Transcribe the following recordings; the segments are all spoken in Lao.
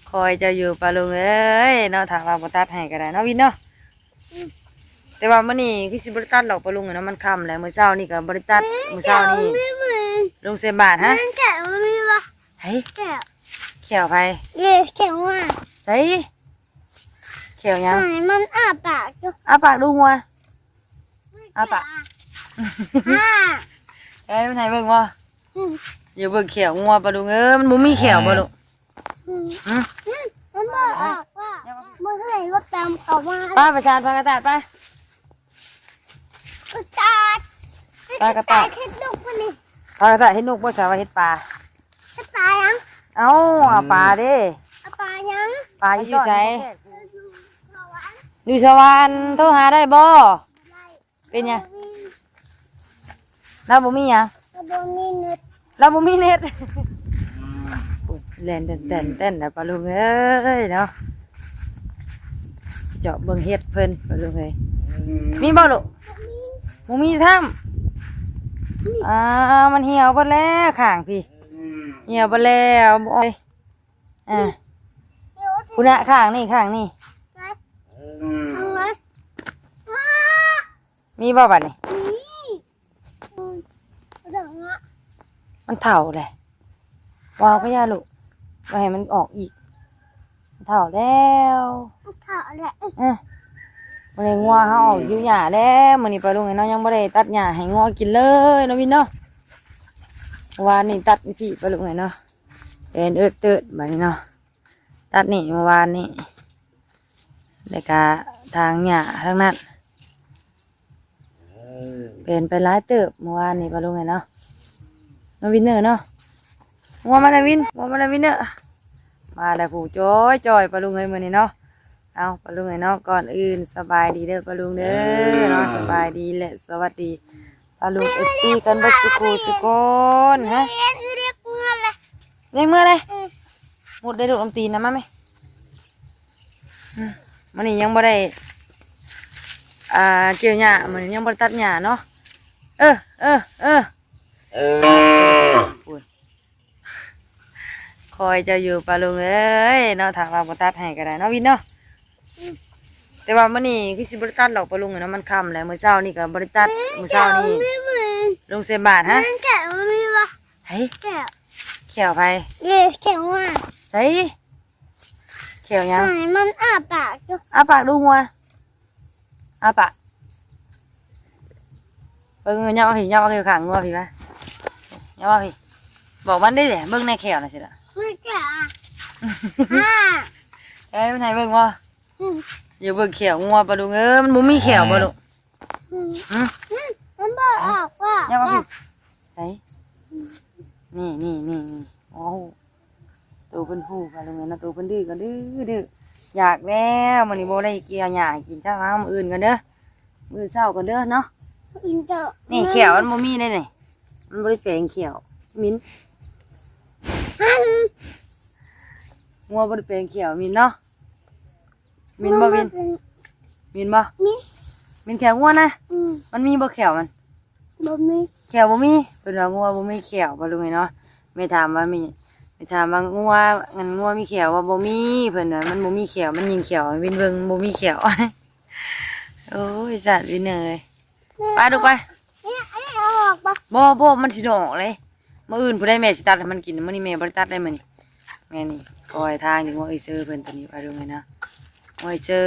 ຄອຍເຈົ້າຢູ່ປາລຸງເອີຍເນາະ ຖ້າວ່າບໍ່ຕັດໃຫ້ກໍໄດ້ເນາະວິນເນາະ. ອືມ ແຕ່ວ່າມື້ນີ້ຄືຊິບໍ່ໄດ້ຕັດດອກປາລຸງເອີຍເນາະ ມັນຄ່ຳແລ້ວ. ມື້ເຊົ້ານີ້ກໍບໍ່ໄດ້ຕັດ ມື້ເຊົ້ານີ້ ລົງໃສ່ບາດ. ຮະ ແຂ້ວມີບໍ່? ໃຜ? ແຂ້ວ ແຂ້ວໃຜ? ເອີ ແຂ້ວງົວ. ໃສ? ແຂ້ວຫຍັງ? ມັນອ້າປາກຢູ່ ອ້າປາກດູງົວ. ອ້າປາກ ເອີຍ ມັນໃຫ້ເບິ່ງບໍ່? ອືມ ຢ່າເບິ່ງແຂ້ວງົວປາລຸງເອີຍ ມັນບໍ່ມີແຂ້ວບໍ່ລູກ? ອືມ ຫຶ? ອືມ ມັນບໍ່ອອກວ່າ ບໍ່ເຄີຍວ່າຕາມເຂົ້າມາ ໄປ ໄປຊານພາກະຕາດໄປ ກະຕາດ ໄປກະຕາດ ເຮັດລູກມັນນີ້ ພາກະຕາດເຮັດນົກບໍ່ ສາວ່າເຮັດປາ ເຮັດປາຫຍັງ? ເອົ້າ ເອົາປາເດ້ ເອົາປາຫຍັງ? ປາຢູ່ໃສ? ຢູ່ສະຫວັນ ໂທຫາໄດ້ບໍ່? ເປັນຫຍັງ? ລາວບໍ່ມີຫຍັງ? ລາວບໍ່ມີເນັດ ລາວບໍ່ມີເນັດ. ແລ່ນແຕ່ນໆໆ ນະປາລຸງເອີຍເນາະ ເຈາະເບິ່ງເຫັດເພິ່ນປາລຸງເອີຍ. ມີບໍ່ລູກ? ບໍ່ມີຊ້ຳ. ອ້າວ ມັນຫ່ຽວເບິດແລ້ວຂ້າງພີ້ ຫ່ຽວເບິດແລ້ວ. ໂອ້ຍ ອ່າ ພຸ້ນນະ ຂ້າງນີ້ ຂ້າງນີ້ ມີບໍ່ບາດນີ້? ມີ ມັນເຖົ້າແຫຼະ ວາວກໍຢ່າລູກ ບໍ່ໃຫ້ມັນອອກອີກ ມັນເຖົ້າແລ້ວ ມັນເຖົ້າແລ້ວ. ເອີ ມື້ນີ້ງົວເຮົາອອກຢູ່ຫຍ້າແລ້ວ ມື້ນີ້ປາລຸງເອີຍເນາະ ຍັງບໍ່ໄດ້ຕັດຫຍ້າໃຫ້ງົວກິນເລີຍເນາະວິນເນາະ. ວານນີ້ຕັດພີ້ປາລຸງເອີຍເນາະ ແປນເອີດເຕີດບາດນີ້ເນາະ ຕັດນີ້ເມື່ອວານນີ້ ແລ້ວກະຖາງຫຍ້າທາງນັ້ນ ເອີ ເປັນໄປຫຼາຍເຕີບເມື່ອວານນີ້ປາລຸງເອີຍເນາະ ນ້ອງວິນເນີເນາະ. ງົວມາແລ້ວວິນ ງົວມາແລ້ວວິນເນີ ມາແລ້ວຜູ້ຈ່ອຍໆ ປາລຸງເອີຍ ມື້ນີ້ເນາະ. ເອົາ ປາລຸງເອີຍເນາະ ກ່ອນອື່ນສະບາຍດີເດີປາລຸງເດີເນາະ ສະບາຍດີ ແລະ ສະຫວັດດີ ປາລຸງ ເອັຟຊີ ກັນເບິດສຸຄູ່ສຸຄົນ. ຮະ ເລັກເມືອແຫຼະ ເລັກເມືອແຫຼະ. ອືມ ມຸດໄດ້ລູກ ນ້ຳຕີນນະ ມາແມ່. ອືມ ມື້ນີ້ຍັງບໍ່ໄດ້ ອ່າ ກ່ຽວຫຍ້າ ມື້ນີ້ຍັງບໍ່ໄດ້ຕັດຫຍ້າເນາະ. ເອີ ເອີ ເອີ ໂອ້ຍ ຄອຍເຈົ້າຢູ່ປາລຸງເອີຍເນາະ ຖ້າວ່າບໍ່ຕັດໃຫ້ກໍໄດ້ເນາະວິນເນາະ. ອືມ ແຕ່ວ່າມື້ນີ້ຄືຊິບໍ່ໄດ້ຕັດດອກປາລຸງເອີຍເນາະ ມັນຄ່ຳແລ້ວ ມື້ເຊົ້ານີ້ກໍບໍ່ໄດ້ຕັດ ມື້ເຊົ້ານີ້ລົງໃສ່ບາດ. ຮະ ແຂ້ວມີບໍ່? ໃຜ? ແຂ້ວ ແຂ້ວໃຜ? ເອີ ແຂ້ວງົວ. ໃສ? ແຂ້ວຫຍັງ? ມັນອ້າປາກຢູ່ ອ້າປາກດູງົວ. ອ້າປາກ ເບິ່ງ ຫຍັບມາພີ້ ຫຍັບມາຢູ່ຂ້າງງົວພີ້ມາ ຫຍັບມາພີ້ ບອກມັນໄດ້ແຫຼະ ເບິ່ງໃນແຂ້ວນະຊິລະ ເອີຍ ມັນໃຫ້ເບິ່ງບໍ່? ອືມ ຢ່າເບິ່ງແຂ້ວງົວປາລຸງເອີຍ ມັນບໍ່ມີແຂ້ວບໍ່ລູກ? ອືມ ຫຶ? ອືມ ມັນບໍ່ອອກວ່າ ຫຍັບມາພີ້ ໃສ? ນີ້ໆໆໆ ໂອ້ ໂຕເພິ່ນຮູ້ກັນແລ້ວແມ່ນເນາະ ໂຕເພິ່ນດື້ກໍດື້ໆ. ຢາກແລ້ວ ມື້ນີ້ບໍ່ໄດ້ກ່ຽວຫຍ້າໃຫ້ກິນ ເຊົ້າຫາມື້ອື່ນກ່ອນເດີ ມື້ອື່ນເຊົ້າກ່ອນເດີເນາະ. ອື່ນເຈົ້າ ນີ້ແຂ້ວມັນບໍ່ມີເດ້ນີ້ ມັນບໍ່ໄດ້ແປງແຂ້ວ ໝິ່ນ ຫັ້ນ ງົວບໍ່ໄດ້ແປງແຂ້ວ ໝິ່ນເນາະ. ໝິ່ນບໍ່ ໝິ່ນ? ໝິ່ນບໍ່? ໝິ່ນ ໝິ່ນແຂ້ວງົວນະ. ອືມ ມັນມີບໍ່ແຂ້ວມັນ? ບໍ່ມີ ແຂ້ວບໍ່ມີ. ເພິ່ນວ່າງົວບໍ່ມີແຂ້ວ ປາລຸງເອີຍເນາະ. ແມ່ຖາມວ່າມີ ແມ່ຖາມວ່າງົວ ອັນ ງົວມີແຂ້ວ ວ່າບໍ່ມີ. ເພິ່ນວ່າມັນບໍ່ມີແຂ້ວ ມັນຍິງແຂ້ວໃຫ້ວິນເບິ່ງ ມັນບໍ່ມີແຂ້ວ. ໂອ້ຍ ສາດວິນເອີຍ ໄປລູກໄປ. ນີ້ ອັນນີ້ເອົາອອກບໍ່? ບໍ່ ບໍ່ ມັນຊິດອກເລີຍ. ມື້ອື່ນຜູ້ໃດແມ່ຊິຕັດໃຫ້ມັນກິນ ມື້ນີ້ແມ່ບໍ່ໄດ້ຕັດໄດ້ມື້ນີ້. ແມ່ນີ້ ປ່ອຍທາງນີ້ ງົວເອີຍເຊີເພິ່ນ ໂຕນີ້ປາລຸງເອີຍເນາະ ງົວເອີຍເຊີ.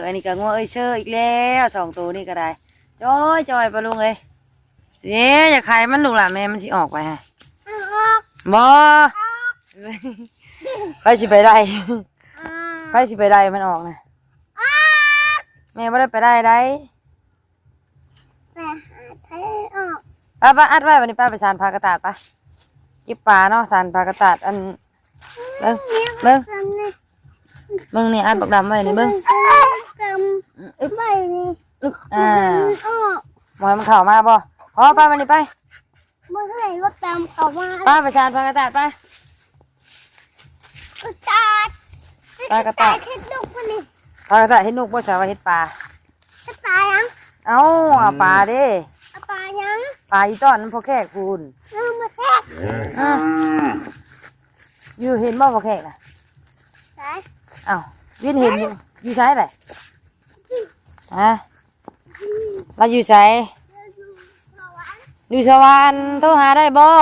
ອັນນີ້ກໍງົວເອີຍເຊີອີກແລ້ວ ສອງໂຕນີ້ກໍໄດ້ ຈ່ອຍໆ ປາລຸງເອີຍ. ເອີ ຢ່າໄຂມັນລູກຫຼານ ແມ່ມັນຊິອອກໄປ. ຮະ ເອົາອອກ ບໍ່ ເອົາອອກ ໃຜຊິໄປໄລ່ ອ່າ ໃຜຊິໄປໄລ່ມັນອອກນະ? ອອກ ແມ່ບໍ່ໄດ້ໄປໄລ່ໄດ້. ໄປຫາໄທອອກ ໄປ ໄປ ອັດໄວ້ ບັດນີ້ໄປ ໄປຊານພາກະຕາດໄປ ເກັບປາເນາະ ຊານພາກະຕາດ. ອັນ ເບິ່ງ ເບິ່ງ ເບິ່ງນີ້ ອັດບັກດຳໄວ້ນີ້ ເບິ່ງ ອືມ ອຶບ ໃບນີ້ ອຶບ ອ່າ ມັນອອກ ບໍ່ໃຫ້ມັນເຂົ້າມາບໍ່? ພໍ ໄປ ບັດນີ້ໄປ. ບໍ່ໃຫ້ວ່າຕາມເຂົ້າມາ ໄປ ໄປຊານພາກະຕາດໄປ ຕາດ ພາກະຕາດ ເຮັດລູກມັນນີ້ ພາກະຕາດເຮັດນົກບໍ່ ສາວ່າເຮັດປາ ເຮັດປາຫຍັງ? ເອົ້າ ເອົາປາເດ້ ເອົາປາຫຍັງ? ປາອີຕອນນັ້ນ ພໍ່ແຂກພຸ້ນ ເອີ ພໍ່ແຂກ ອືມ ຢູ່ເຫັນບໍ່ພໍ່ແຂກນະ? ໃສ? ອ້າວ ວິນເຫັນຢູ່ ຢູ່ໃສແຫຼະ? ຮະ? ລາວຢູ່ໃສ? ຢູ່ສະຫວັນ. ໂທຫາໄດ້ບໍ່?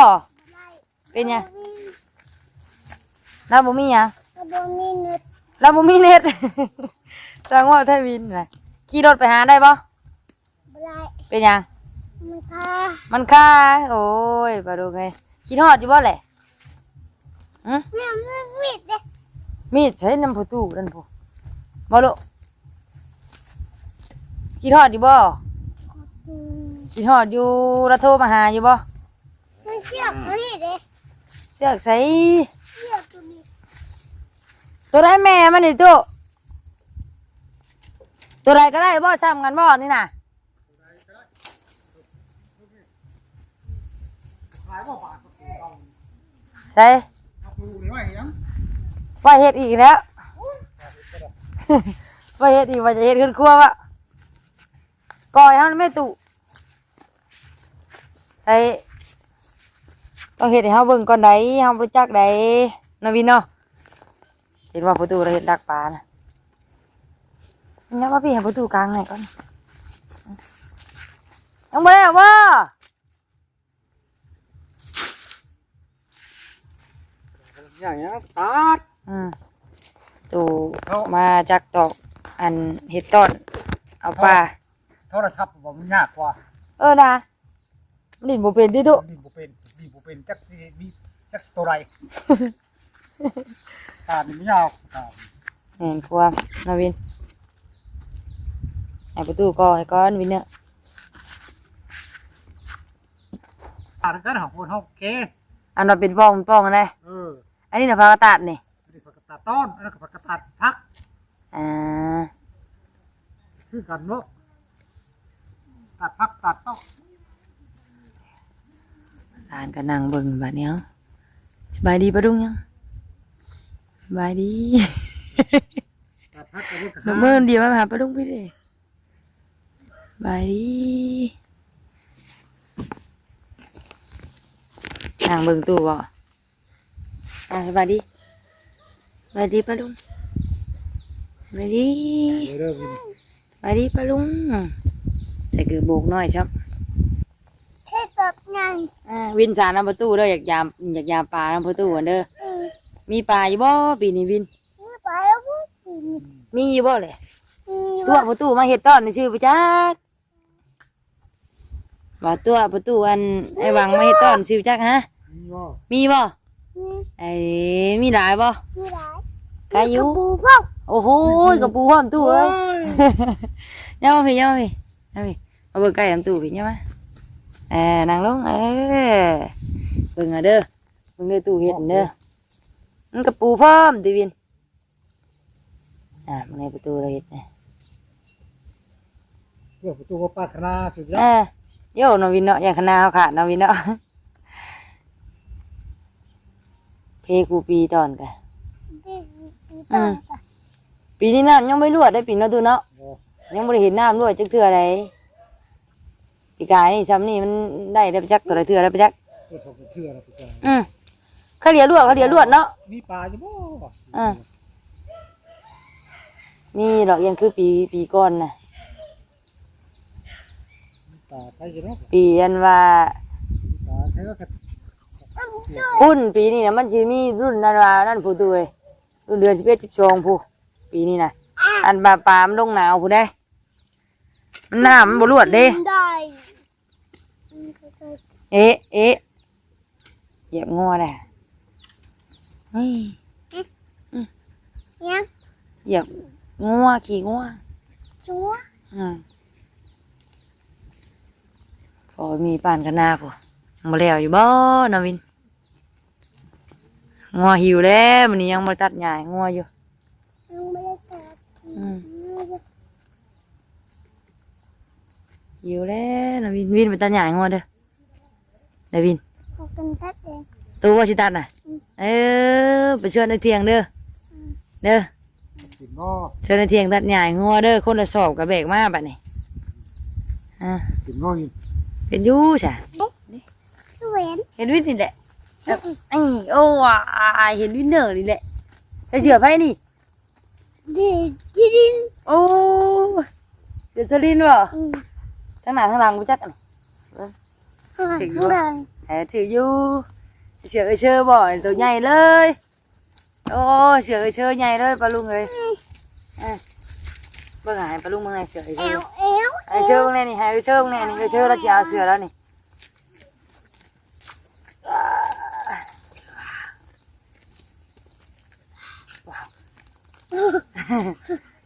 ເປັນຫຍັງ? ລາວບໍ່ມີຫຍັງ? ລາວບໍ່ມີເນັດ. ລາວບໍ່ມີເນັດ. ຊ່າງເວົ້າແທ້ວິນນະ. ຂີ່ລົດໄປຫາໄດ້ບໍ່? ບໍ່ໄດ້. ເປັນຫຍັງ? ມັນຄາ. ມັນຄາ. ໂອ້ຍ ປາດຸກເອີຍ ຄິດຮອດຢູ່ບໍ່ແຫຼະ? ຫຶ? ມີດເດ້. ມີດໃສນຳພໍ່ຕູ້ນັ້ນພຸ້ນ ບໍ່ລູກ? ຄິດຮອດຢູ່ບໍ່? ອືມ ຄິດຮອດຢູ່. ລາວໂທມາຫາຢູ່ບໍ່? ມັນເຊືອກຕົວນີ້ເດ້. ເຊືອກໃສ? ເຊືອກຕົວນີ້. ຕົວໃດແມ່ມັນນີ້ຕູ້? ຕົວໃດກໍໄດ້ບໍ່? ຊ້ຳກັນບໍ່ນີ້ນະ? ຂາຍບໍ່ບາດ? ໃສ? ເອົາປູນີ້ໄວ້ເຮັດຫຍັງ? ໄວ້ເຮັດອີກແລ້ວ. ໄວ້ເຮັດອີກ ວ່າຈະເຮັດເຮືອນຄົວວະ? ກ່ອຍເຮົາແມ່ຕູ້. ໃສ່ ຕ້ອງເຮັດໃຫ້ເຮົາເບິ່ງກ່ອນໃດ໋ ເຮົາບໍ່ຮູ້ຈັກໃດ໋ ເນາະວິນເນາະ. ເຫັນວ່າປະຕູລາວເຮັດດັກປານະ. ຍັບມາພີ້ໃຫ້ປະຕູກາງໃຫ້ກ່ອນ. ຍັງບໍ່ແລ້ວບໍ່? ຢ່າງຫຍັງຕັດ. ອືມ ຕູ້ ເອົາ ມາຈັກຕອກ ອັນເຮັດຕ້ອນເອົາປາ. ໂທລະສັບບໍ່ ມັນຍາກກວ່າ. ເອີນະ ຫຼິ້ນບໍ່ເປັນຕິຕຸ. ຫຼິ້ນບໍ່ເປັນ ຫຼິ້ນບໍ່ເປັນ ຈັກຊິມີ ຈັກຊິໂຕໃດ. ຕານີ້ມັນຍາວ ຕາ. ແມ່ນຄວາມນະວິນ. ໃຫ້ປະຕູກໍໃຫ້ກ່ອນວິນເນີ. ຕາກັນຫາຄົນເຮົາເກ. ອັນວ່າເປັນປ່ອງເປັນປ່ອງຫັ້ນນະ. ເອີ ອັນນີ້ນະຜັກກາດຕາດນີ້. ອັນນີ້ຜັກກາດຕາດຕ້ອນ ອັນນັ້ນກໍຜັກກາດຕາດຜັກ. ອ່າ ຄືກັນເນາະ ຕາດຜັກຕາດຕ້ອນ. ຫຼານກໍນັ່ງເບິ່ງບາດນີ້. ເອົາ ສະບາຍດີປ້າລຸງຍັງ? ສະບາຍດີ. ຕາດຜັກກໍເບິ່ງກັນ ນກເມີນດຽວມາຫາປ້າລຸງພີ້ເດ້. ສະບາຍດີ. ນັ່ງເບິ່ງຕູ້ບໍ່? ອ່າ ສະບາຍດີ ສະບາຍດີປ້າລຸງ ສະບາຍດີ ເດີ ເດີ ສະບາຍດີປ້າລຸງ. ໃສ່ກືບໂບກນ້ອຍຊ້ຳ ເຮັດແບບໃຫຍ່. ອ່າ ວິນສານຳປະຕູເດີ ຢາກຢາມ ຢາກຢາມປານຳປະຕູຫັ້ນເດີ. ອືມ ມີປາຢູ່ບໍ່ປີນີ້ວິນ? ມີປາຢູ່ບໍ່ປີນີ້? ມີຢູ່ບໍ່ແຫຼະ? ມີຢູ່. ຕົວະປະຕູມາເຮັດຕ້ອນຊື່ບໍ່ຈັກ. ວ່າຕົວະປະຕູ ອັນ ໄອ້ຫວັງມາເຮັດຕ້ອນຊື່ຈັກຫະ? ມີບໍ່? ມີບໍ່? ມີ. ເອີ ມີຫຼາຍບໍ່? ມີຫຼາຍ. ໄກຢູ່. ມີກະປູພ້ອມ. ໂອ້ໂຫ ກະປູພ້ອມຕູ້ເອີຍ. ໂອ້ຍ ຍ່າງມາພີ້ ຍ່າງມາພີ້ ຍ່າງມາພີ້ ມາເບິ່ງໃກ້ນຳຕູ້ພີ້ ຍ່າງມາ. ເອີ ນັ່ງລົງ ເອີ ເບິ່ງເອົາເດີ ເບິ່ງເດີ ຕູ້ເຮັດເດີ. ມັນກະປູພ້ອມຕິວິນ. ອ່າ ເບິ່ງໃນປະຕູລາວເຮັດນະ ເອີ ປະຕູມາປາດຄະນາຊິ. ເອີ ໂຢ ນ້ອງວິນເນາະ ຢ້ານຄະນາເຮົາຂາດ ນ້ອງວິນເນາະ. ເພກູປີຕອນກະ ເພກູປີຕອນກະ ອືມ ປີນີ້ນ້ຳຍັງບໍ່ຫຼວດເດ້ ປີເນາະຕູ້ເນາະ. ບໍ່ ຍັງບໍ່ໄດ້ເຫັນນ້ຳຫຼວດຈັກເທື່ອໃດ. ປີກາຍນີ້ຊ່ຳນີ້ມັນໄດ້ແລ້ວໄປຈັກ ເທົ່າໃດເທື່ອແລ້ວໄປຈັກ ເທື່ອສອງເທື່ອແລ້ວປີກາຍ. ອືມ ຄະເຫຼຍລວດ ຄະເຫຼຍລວດເນາະ. ມີປາຢູ່ບໍ່? ອ່າ ມີດອກ ຍັງຄືປີ ປີກ່ອນນະ. ມີປາໄປຢູ່ເນາະ ປີອັນວ່າ ມີປາໃຜວ່າກັນ ພຸ້ນ ປີນີ້ນະ ມັນຊິມີລຸ້ນອັນວ່ານັ້ນພຸ້ນຕູ້ເອີຍ ລຸ້ນເດືອນສິບເອັດ ສິບສອງພຸ້ນ ປີນີ້ນະ. ອັນວ່າປາມັນລົງໜາວພຸ້ນເດ້. ມັນນ້ຳມັນບໍ່ລວດເດ້. ໄດ້ ເອະ ເອະ ຢຽບງົວແຫຼະ. ຫຍັງ? ຢຽບງົວ ຂີ້ງົວ. ຂີ້ງົວ? ອືມ ພໍມີປານຄະນາພຸ້ນ ຍັງບໍ່ແລ້ວຢູ່ບໍ່ນ້ອງວິນ? ງົວຫິວແລ້ວ ມື້ນີ້ຍັງບໍ່ໄດ້ຕັດຫຍ້າໃຫ້ງົວຢູ່. ຍັງບໍ່ໄດ້ຕັດ. ອືມ ຫິວແລ້ວນະວິນ. ວິນ ໄປຕັດຫຍ້າໃຫ້ງົວເດີ ນະວິນ. ເອົາກັນຕັດເອງ. ໂຕວ່າຊິຕັດນະ? ອືມ ເອີ ໄປເຊີນໃນຖຽງເດີ. ອືມ ເດີ ກິນບໍ່? ເຊີນໃນຖຽງຕັດຫຍ້າໃຫ້ງົວເດີ. ຄົນລະສອບກໍແບກມາບັດນີ້. ອ່າ ກິນບໍ່? ເປັນຢູ່ຊະ. ເຫັນ ເຫັນວິນນີ້ແຫຼະ. ອືມ ໂອ້ ອາຍ ເຫັນວິນເນີນີ້ແຫຼະ. ໃສ່ເສື້ອໃຜນີ້? ດິນ ດິນ ໂອ້ ເປັນສະລິນບໍ່? ອືມ ທາງໜ້າທາງຫຼັງບໍ່ຈັກ ອັນນີ້ ເບິ່ງ ຂ້າງຫຼັງ ຖືກຢູ່ບໍ່? ເອີ ຖືກຢູ່ ເສືອກເອື້ອຍເຊີບໍ່? ໂຕໃຫຍ່ເລີຍ ໂອ້ ເສືອກເອື້ອຍເຊີໃຫຍ່ເລີຍ ປ້າລຸງເອີຍ ອືມ ເອີ ເບິ່ງໃຫ້ປ້າລຸງເບິ່ງແດ່ ເສືອກເອື້ອຍເຊີ ແອວ ແອວ ໃຫ້ເຊີເບິ່ງແດ່ນີ້ ໃຫ້ເອື້ອຍເຊີເບິ່ງແດ່ນີ້ ເອື້ອຍເຊີລາວຊິເອົາເສືອລາວນີ້ ວ້າວ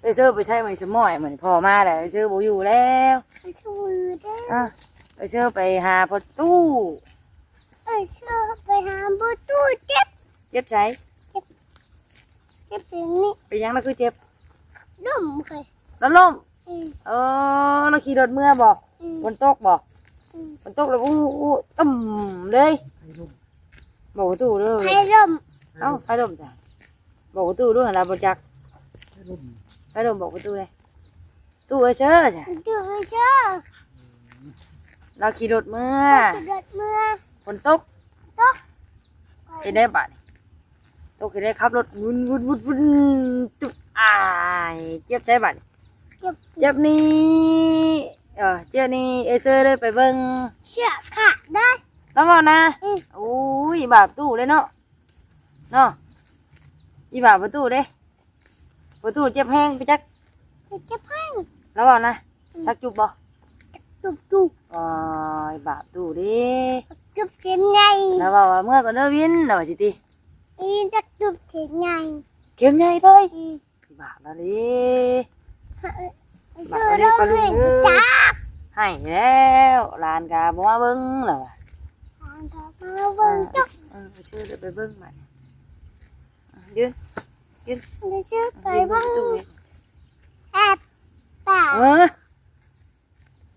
ເອື້ອຍເຊີໄປໃສມື້ນີ້ ສະໝ້ອຍ ມື້ນີ້ພໍ່ມາແລ້ວ ເອື້ອຍເຊີບໍ່ຢູ່ແລ້ວ ເອື້ອຍເຊີບໍ່ຢູ່ແລ້ວ ອາ ເອື້ອຍເຊີໄປຫາພໍ່ຕູ້ ເອື້ອຍເຊີໄປຫາພໍ່ຕູ້ ເຈັບ ເຈັບໃສ? ເຈັບ ເຈັບໃສນີ້ ເປັນຫຍັງລະຄືເຈັບ? ລົ້ມເຄີຍ ລາວລົ້ມ? ອືມ ເອີ ລາວຂີ່ລົດເມືອບໍ່? ອືມ ຝົນຕົກບໍ່? ອືມ ຝົນຕົກແລ້ວ ອູ້ ອູ້ ຕຶ້ມເລີຍ ບອກປະຕູເດີ ໃຜລົ້ມ? ເອົ້າ ໃຜລົ້ມຈ້ະ ບອກປະຕູດູ ລາວບໍ່ຈັກ ໃຜລົ້ມ ໃຜລົ້ມ ບອກປະຕູເດ້ ຕູ້ເອີຍເຊີ ຕູ້ເອີຍເຊີ ລາວຂີ່ລົດເມືອ ຂີ່ລົດເມືອ ຝົນຕົກ ຕົກ ເຮັດໄດ້ບາດນີ້ ຕົກເຮັດໄດ້ ຂັບລົດວຸ້ນໆໆໆ ຕຶບ ອ້າຍ ເຈັບໃສບາດນີ້? ເຈັບ ເຈັບນີ້ ເອີ ເຈັບນີ້ ເອື້ອຍເຊີເລີຍໄປເບິ່ງ ເຊືອກຂາດເດີ ລາວເວົ້ານະ ອືມ ໂອ້ຍ ບາບຕູ້ເດ້ເນາະ ເນາະ ອີບາບປະຕູເດ້ ປະຕູເຈັບແຮງໄປຈັກ ເຈັບແຮງ ລາວເວົ້ານະ ອືມ ຈັກຈຸບບໍ່? ຈຸບຈຸບ ໂອ້ຍ ບາບຕູ້ເດ້ ຈຸບເຈັບໃຫຍ່ ລາວເວົ້າວ່າ ເມືອກ່ອນເດີວິນ ລາວວ່າຊີ້ຕິ ອີຈັກຈຸບເຈັບໃຫຍ່ ເຂັມໃຫຍ່ເລີຍ ອືມ ບາບລາວເດ້ ບາບລາວເດ້ ປ້າລຸງເອີຍ ໃຫ້ແລ້ວ ຫຼານກະບໍ່ມາເບິ່ງແລ້ວ ຫຼານກະບໍ່ມາເບິ່ງ ເອີ ຈັກ ເອີ ເຊີໄປເບິ່ງບາດນີ້ ຢືນ ຢືນ ເຊີໄປເບິ່ງ ແອັບປາ ເອີ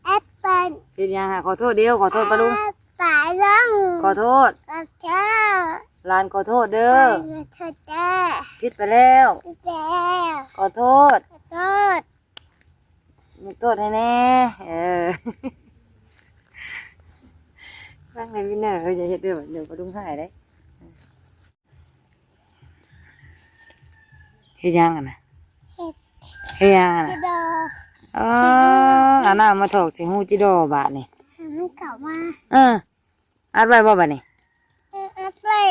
ແອັບເປິ້ນ ເຮັດຫຍັງຫະ? ຂໍໂທດເດວ ຂໍໂທດປ້າລຸງ ແອັບປາລຸງ ຂໍໂທດ ຂໍໂທດ ຫຼານຂໍໂທດເດີ ຂອໂທດເດີ ຜິດໄປແລ້ວ ຜິດໄປແລ້ວ ຂໍໂທດ ຂໍໂທດ ຍົກໂທດໃຫ້ແດ່ ເອີ ຟັງໃນວິນເນີ ເອີ ຢ່າເຮັດເດີ ດຽວປ້າລຸງຮ້າຍເດ້. ເຮັດຫຍັງຫັ້ນນະ? ເຮັດ ເຮັດຫຍັງຫັ້ນນະ? ຈິດໍ ອໍ ເອົານ້ຳມາຖອກໃສ່ຮູຈິດໍບາດນີ້ ໃຫ້ມັນເຂົ້າມາ ເອີ ອັດໄວ້ບໍ່ບາດນີ້? ເອີ ອັດໄວ້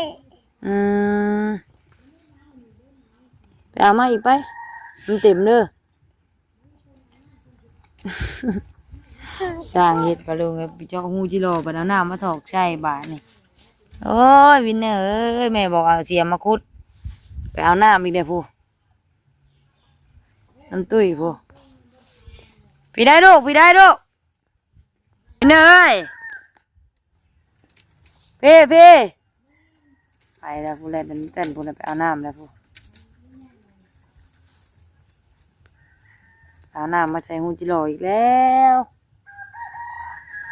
ອືມ ໄປເອົາມາອີກໄປ ມັນເຕັມເດີ. ຊ່າງເຮັດປະລຸງເອີຍ ໄປເຈາະຮູຈິລໍ ບັດເອົານ້ຳມາຖອກໃສ່ບາດນີ້ ໂອ້ຍ ວິນເນີເອີຍ ແມ່ບອກເອົາສຽມມາຂຸດ ໄປເອົານ້ຳອີກແລ້ວພຸ້ນ ນ້ຳຕຸ້ຍພຸ້ນ ພີ້ໄດ້ລູກ ພີ້ໄດ້ລູກ. ເອີຍ ພີ້ ພີ້ ໄປແລ້ວພຸ້ນແຫຼະ ເຕັ້ນພຸ້ນແຫຼະ ໄປເອົານ້ຳແລ້ວພຸ້ນ ເອົານ້ຳມາໃສ່ຮູຈິລໍອີກແລ້ວ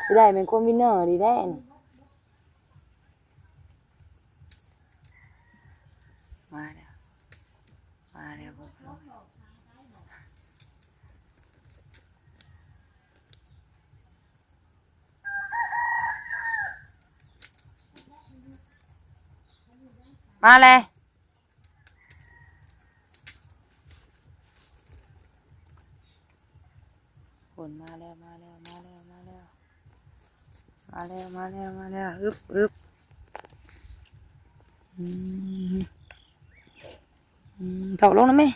ຊິໄດ້ແມ່ນຄວາມວິນເນີດີແທ້ນີ້ ມາແລ້ວ ມາແລ້ວ ມາແລ້ວ ຄົນມາແລ້ວ ມາແລ້ວ ມາແລ້ວ ມາແລ້ວ ມາແລ້ວ ມາແລ້ວ ມາແລ້ວ ອຶບ ອຶບ ອືມ ອືມ ຖອກລົງນຳແມ່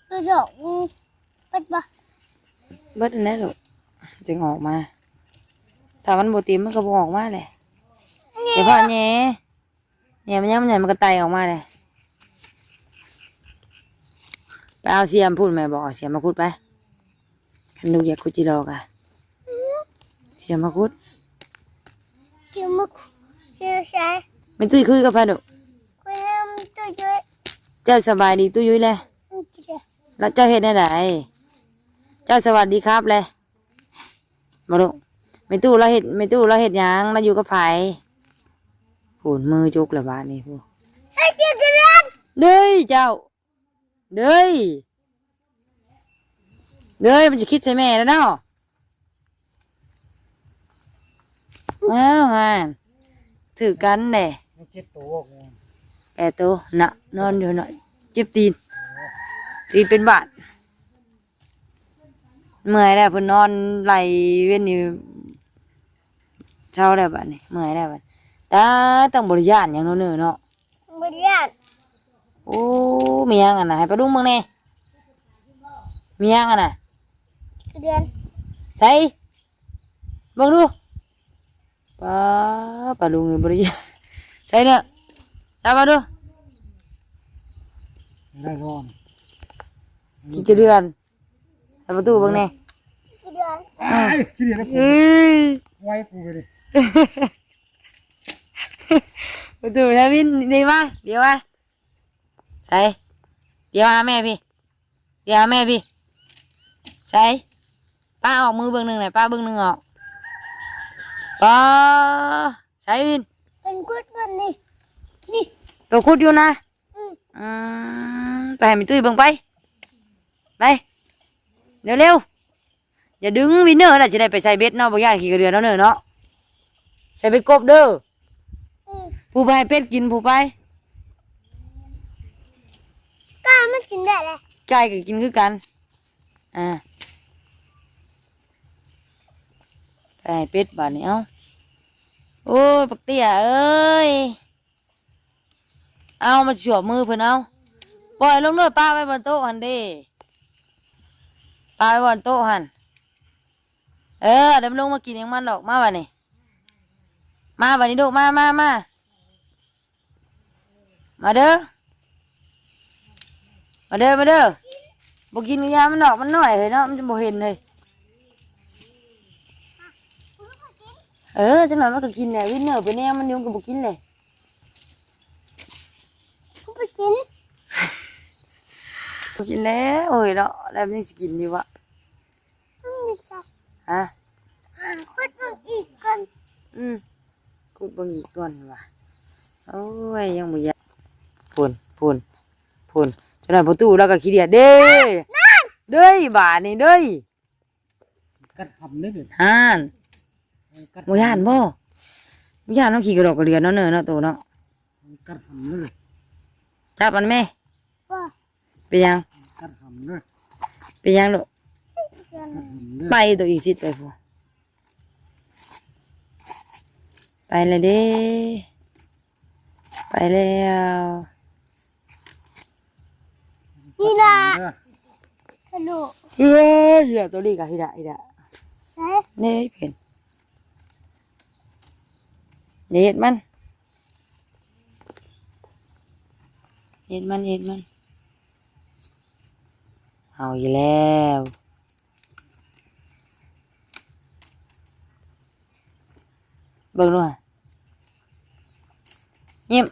ຖອກ ອືມ ເບິດບໍ່? ເບິດຫັ້ນແຫຼະລູກ ຈຶ່ງອອກມາ ຖ້າມັນບໍ່ເຕັມມັນກໍບໍ່ອອກມາແຫຼະ ແຕ່ພາແຫຍ່ ແຫຍ່ມັນຍັງ ມັນໃຫຍ່ມັນກໍໄຕ່ອອກມາແຫຼະ ໄປເອົາສຽມພຸ້ນ ແມ່ບອກເອົາສຽມມາຂຸດໄປ ຄັນລູກຢາກຂຸດຈິລໍກະ ສຽມມາຂຸດ ສຽມມາຂຸດ ສຽມໃສ? ແມ່ຕຸ້ຍຄຸຍກັບໃຜລູກ? ຄຸຍນຳຕູ້ຍຸ້ຍ ເຈົ້າສະບາຍດີຕູ້ຍຸ້ຍແລ້ວ? ອືມ ແລ້ວເຈົ້າເຮັດແນວໃດ? ເຈົ້າສະຫວັດດີຄັບແລ້ວ ບໍ່ລູກ ແມ່ຕູ້ລາວເຮັດ ແມ່ຕູ້ລາວເຮັດຫຍັງ? ລາວຢູ່ກັບໃຜ? ໂຫ ມືຈົກແລ້ວບາດນີ້ພຸ້ນ ເດີຍເຈົ້າ ເດີຍ ເດີຍ ມັນຊິຄິດໃສ່ແມ່ແລ້ວເນາະ ອ້າວ ຫັ້ນ ຖືກກັນແດ່ ມັນເຈັດໂຕ ແປດໂຕນະ ນອນຢູ່ນະ ເຈັບຕີນ ຕີນເປັນບາດ ເມື່ອຍແລ້ວ ເພິ່ນນອນໄຫຼເວັນນີ້ ເຊົາແລ້ວບາດນີ້ ເມື່ອຍແລ້ວບາດ. ຕາ ຕ້ອງບໍ່ໄດ້ຢ້ານຫຍັງເນາະ ເນີເນາະ. ບໍ່ໄດ້ຢ້ານ. ໂອ້ ມີຫຍັງຫັ້ນນະ ໃຫ້ປ້າລຸງເບິ່ງແດ່. ມີຫຍັງຫັ້ນນະ? ເດືອນ. ໃສ ເບິ່ງດູ. ປ້າ ປ້າລຸງນີ້ບໍ່ໄດ້ ໃສເດີ ຈັບມາດູ. ໄດ້ບໍ່? ຂີ້ກະເດືອນ. ໃຫ້ປະຕູເບິ່ງແດ່. ຂີ້ກະເດືອນ. ອ້າຍ ຂີ້ເດືອນນະ ເອີຍ ໄວກູໄປເດ້. ປະຕູ ທາວິນ ເດວາ ເດວາ ໃສ ເດວາ ຫາແມ່ພີ້. ດຽວແມ່ພີ້ ໃສ ປ້າອອກມືເບິ່ງໜຶ່ງແຫຼະ ປ້າເບິ່ງໜຶ່ງອອກ. ປ້າ ໃສວິນ ເປັນກຸດມັນນີ້ ນີ້ ໂຕຄຸດຢູ່ນະ. ອືມ ອືມ ໄປໃຫ້ແມ່ຕຸ້ຍເບິ່ງໄປ ໄປ ເລັວໆ. ຢ່າດຶງວິນເນີ ລະຊິໄດ້ໄປໃສ່ເບັດເນາະ ບໍ່ຢ້ານຂີ້ກະເດືອນເນາະເນີເນາະ. ໃສ່ເບັດກົບເດີ. ອືມ ຜູ້ໄປໃຫ້ເປັດກິນ ຜູ້ໄປ. ໄກ່ມັນກິນໄດ້ແຫຼະ ໄກ່ກໍກິນຄືກັນ. ອ່າ ໄປໃຫ້ເປັດບາດນີ້. ເອົ້າ ໂອ້ຍ ບັກເຕ້ຍເອີຍ. ເອົາ ມັນສວມມືເພິ່ນ. ເອົາ ປ່ອຍລົງໂລດ ປະໄວ້ບ່ອນໂຕະຫັ້ນເດ້ ປະໄວ້ບ່ອນໂຕະຫັ້ນ. ເອີ ດຽວມັນລົງມາກິນຫຍັງມັນດອກ. ມາບາດນີ້ ມາບາດນີ້ລູກ ມາ ມາ ມາ ມາເດີ ມາເດີ ມາເດີ. ບໍ່ກິນກໍຢ່າມັນດອກ ມັນນ້ອຍເຮີ້ຍເນາະ ມັນຈະບໍ່ເຫັນເຮີ້ຍ. ເອີ ຈັກໜ່ອຍມັນກໍກິນແຫຼະ ວິນເນີໄປແນວມັນຢູ່ ມັນກໍບໍ່ກິນແຫຼະ. ບໍ່ກິນ ບໍ່ກິນແລ້ວເອີຍເນາະ. ແລ້ວມັນຊິກິນຢູ່ວະ? ມັນຢູ່ໃສ? ຮະ? ຫາຂຸດເບິ່ງອີກກ່ອນ. ອືມ ຂຸດເບິ່ງອີກກ່ອນວ່າ. ໂອ້ຍ ຍັງບໍ່ຢາກ ພຸ້ນ ພຸ້ນ ພຸ້ນ. ເຈົ້ານາຍປະຕູລາວກໍຂີ້ດຽດເດ້. ນັ້ນ ເດ້ ບາດນີ້ເດ້. ກັດຫຳເລີຍ ຫັ້ນ ເອີ ກັດ ບໍ່ຢ້ານບໍ່? ບໍ່ຢ້ານເນາະ ຂີ້ກະດອກກະເດືອນເນາະ ເນີເນາະ ໂຕເນາະ. ກັດຫຳເລີຍ ຈັບມັນແມ່. ບໍ່ ເປັນຫຍັງ? ກັດຫຳເລີຍ. ເປັນຫຍັງລູກ? ກັດຫຳເລີຍ. ໄປໂຕອີຊິດໄປພຸ້ນ ໄປແລ້ວເດ້ ໄປແລ້ວ. ນີ້ລະ ກະດູກ. ເອີຍ ຮີດາ ໂຕນີ້ກະຮີດາ ຮີດາ. ໃສ? ນີ້ເພິ່ນ ຢ່າເຮັດມັນ ເຮັດມັນ ເຮັດມັນ. ເອົາອີກແລ້ວ. ເບິ່ງດູຫະ ຍິ້ມ.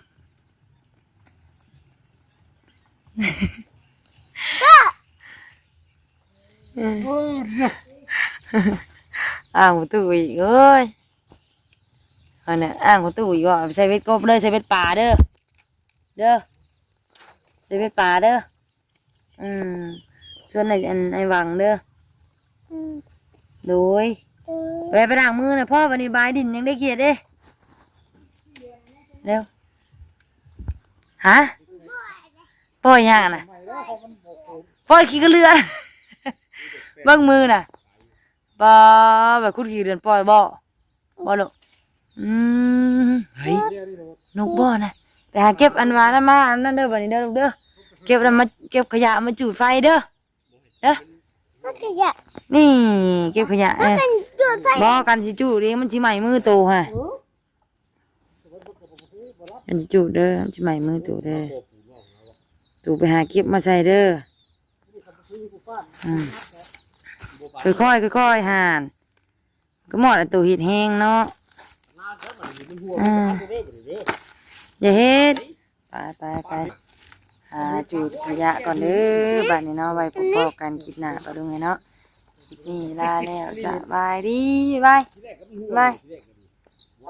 ອ້າງປະຕູອີກ ເອີຍ. ອັນນັ້ນ ອ້າງປະຕູອີກ. ເອົາໄປໃສ່ເບັດກົບເລີຍ ໃສ່ເບັດປາເດີ ເດີ ໃສ່ເບັດປາເດີ. ອືມ ຊວນໄອ້ ອັນ ໄອ້ຫວັງເດີ. ອືມ ໂດຍ ໂດຍ. ແວ່ໄປລ້າງມືນະພໍ່ ບັດນີ້ບາຍດິນຍັງໄດ້ຂຽດເດ້. ເລັວ ຮະ? ປ່ອຍຫຍັງນະ? ປ່ອຍຂີ້ກະເລືອນ. ເບິ່ງມືນະ ບໍ່ ແບບຂຸດຂີ້ກະເລືອນປ່ອຍບໍ່? ບໍ່ລູກ? ອືມ ເຮີ້ຍ ນົກບໍ່ນະ? ໄປຫາເກັບອັນວ່ານັ້ນມາ ອັນນັ້ນເດີ ບັດນີ້ເດີລູກເດີ. ເກັບອັນນັ້ນມາ ເກັບຂະຫຍະມາຈູດໄຟເດີ ເດີ. ຂະຫຍະ ນີ້ ເກັບຂະຫຍະ. ເອີ ບໍ່ ກັນຊິຈູດເດ້ ມັນຊິໄໝ້ມືໂຕຫະ. ໂອ້ ກັນຊິຈູດເດີ ມັນຊິໄໝ້ມືໂຕເດີ. ໂຕໄປຫາເກັບມາໃສ່ເດີ. ອືມ ຄ່ອຍໆ ຄ່ອຍໆ ຫັ້ນ. ກໍໝົດແລ້ວ ໂຕເຮັດແຮງເນາະ. ອ່າ ຢ່າເຮັດ. ໄປໆໆ ຫາຈູດຂະຫຍະກ່ອນເດີ ບາດນີ້ເນາະ. ໄວ້ພົບພໍ້ກັນຄລິບໜ້າ ປ້າລຸງເອີຍເນາະ. ຄລິບນີ້ລາແລ້ວ ສະບາຍດີ ບາຍ ບາຍ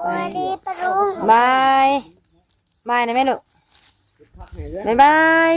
ສະບາຍດີປ້າລຸງ ບາຍ ບາຍນະແມ່ລູກ ບາຍບາຍ.